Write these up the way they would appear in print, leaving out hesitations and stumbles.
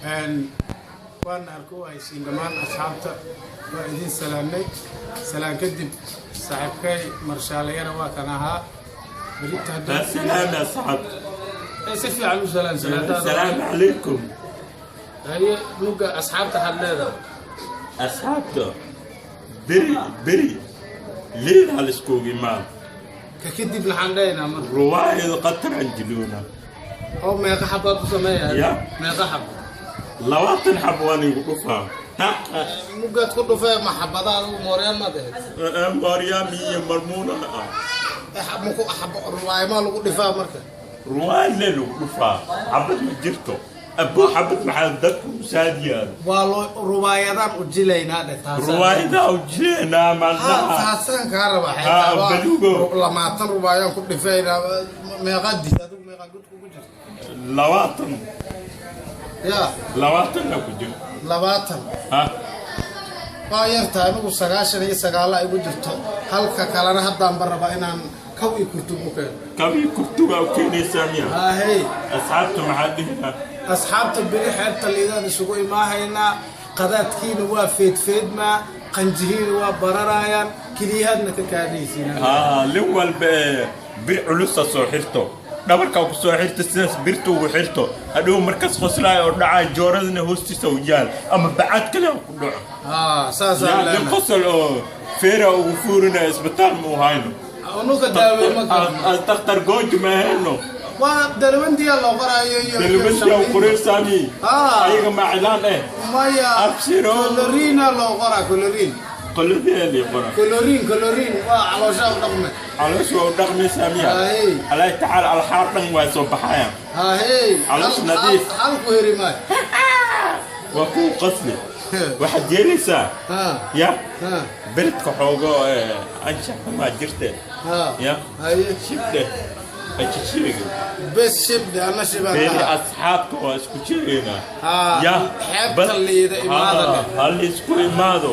Waana arko haysiin dhammaan asxaabta, waa idin salaamnay. Salaan kadib, saaxiibkay marshaalayana waa kan ahaa berita hadduu Salaam asxaabta. Si fiican u salaan salaantaada. Asalaamu calaykum. Haye, nuga asxaabta waxaad leedahay? Asxaabta, beri beri liid hal iskugu imaan. Ka kadib maxaan dhahaynaa marka? Ruwaayad qatar aan jiloona. Oo meeqa xabaad u sameeyaa? Ya. Meeqa xab? 20 xab waan igu dhufaa. Mugaad ku dhufee, ma xabada adigu mooryaan maad ahayd? Maryam iyo marmuunana ah. Maku ruwaaymaa lagu dhifaa marka? Ruwaayad lee lagu dhufaa, xabad ma jirto abbo. Xabad maxaa dadku usaadiyaan? Waa loo ruwaayadaan u jilaynaa dhe taasaan. Ruwaayadaa u jileenaa maalmaha. Taasaan kaa rabaa. Ha, xitaa waa balugo. 20 ruwaayaan ku dhifaynaa. Meeqaa did adigu? Meeqaa god kugu jirta? 20. Ya? 20-na ku jiro. 20? Ha. Waa yartahay. Anigu 99 igu jirto, halka kalena haddaanba rabaa inaan kaw iyo kurtug u keeno. Kabii kurtugaa u keenaysaa miya? Haahey. Asxaabta maxaa dhihinaa? Asxaabta, beri xeebta liidaan isugu imaahaynaa. Qadaadkiina waa feedfeedmaa, qanjihiina waa bararaayaan, keliyahaadna ka kaadaysiina. Haa, nin walba ee bir culusa soo xirto, dhabarkaa ku soo xirto, sidaas birta ugu xirto. Hadhow markas qoslaayo oo dhacaa, jooradna hoostiisa u yaal ama bacad kale ha ku dhaco. Haa, saasaan yaa nin leenahay. Qosol oo feera ugu fuurinaya isbitaal ma u hayno. Unuka daawey ma karno. Takhtar gooji ma hayno. Waa dalwandiyaa loo qoraayo iyo dalbantiya qoreersaami. Ah. Ayaga ma cilaan eh. Maya. Abshiro. Koloriina loo qoraa, koloriin. Qoladee qora? Koloriin, koloriin waa calooshaa u dhaqme. Caloosha waa u dhaqmaysaa miya? Haahey. Alaa tacaala, alxaar dhan waa soo baxayaan. Haahey. Caloosha nadiif. Hal ku heri maayo. Waa kuu qasli, waxaad yeelaysaa ya beledka xoogo anshax xumaa jirte. Ya. Haye. Shibdhe ajisheega. Bes, shibde ana shibaan beeri dhahaa. Asxaabta waa isku sheegaynaa. Haa ya. Xeebta liida imaada leh. Hal isku imaado.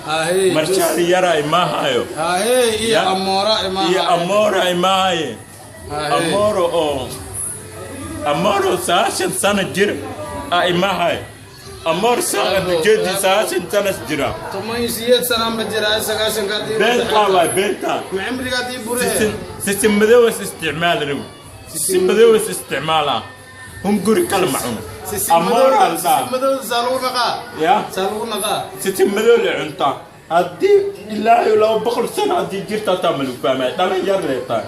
Haahey. Marshaali yara imaahayo. Haahey, iyo Ya. amoora imaaha. Iyo amoora imaahaye. Amooro oo amooro 90 sano jir a imaahaye. Amoor jeedi 90 sano jira. 18 sanaan ba jiraa, 90-kaad. Beentaa waay, beentaa. Ma cimrigaad ii buree? Sisin, sisin madowas isticmaal rabo, sisin madowas isticmaala, hunguri kala ma cuno. Amoora la dhahaa. Madowda saa lagu naqaa? Ya. Saa lagu naqaa? Sisin madow la cuntaa. Haddii ilaahay 200 sano haddii jirta hataa ma lagu fahmaya, dhalin yar lee tahay.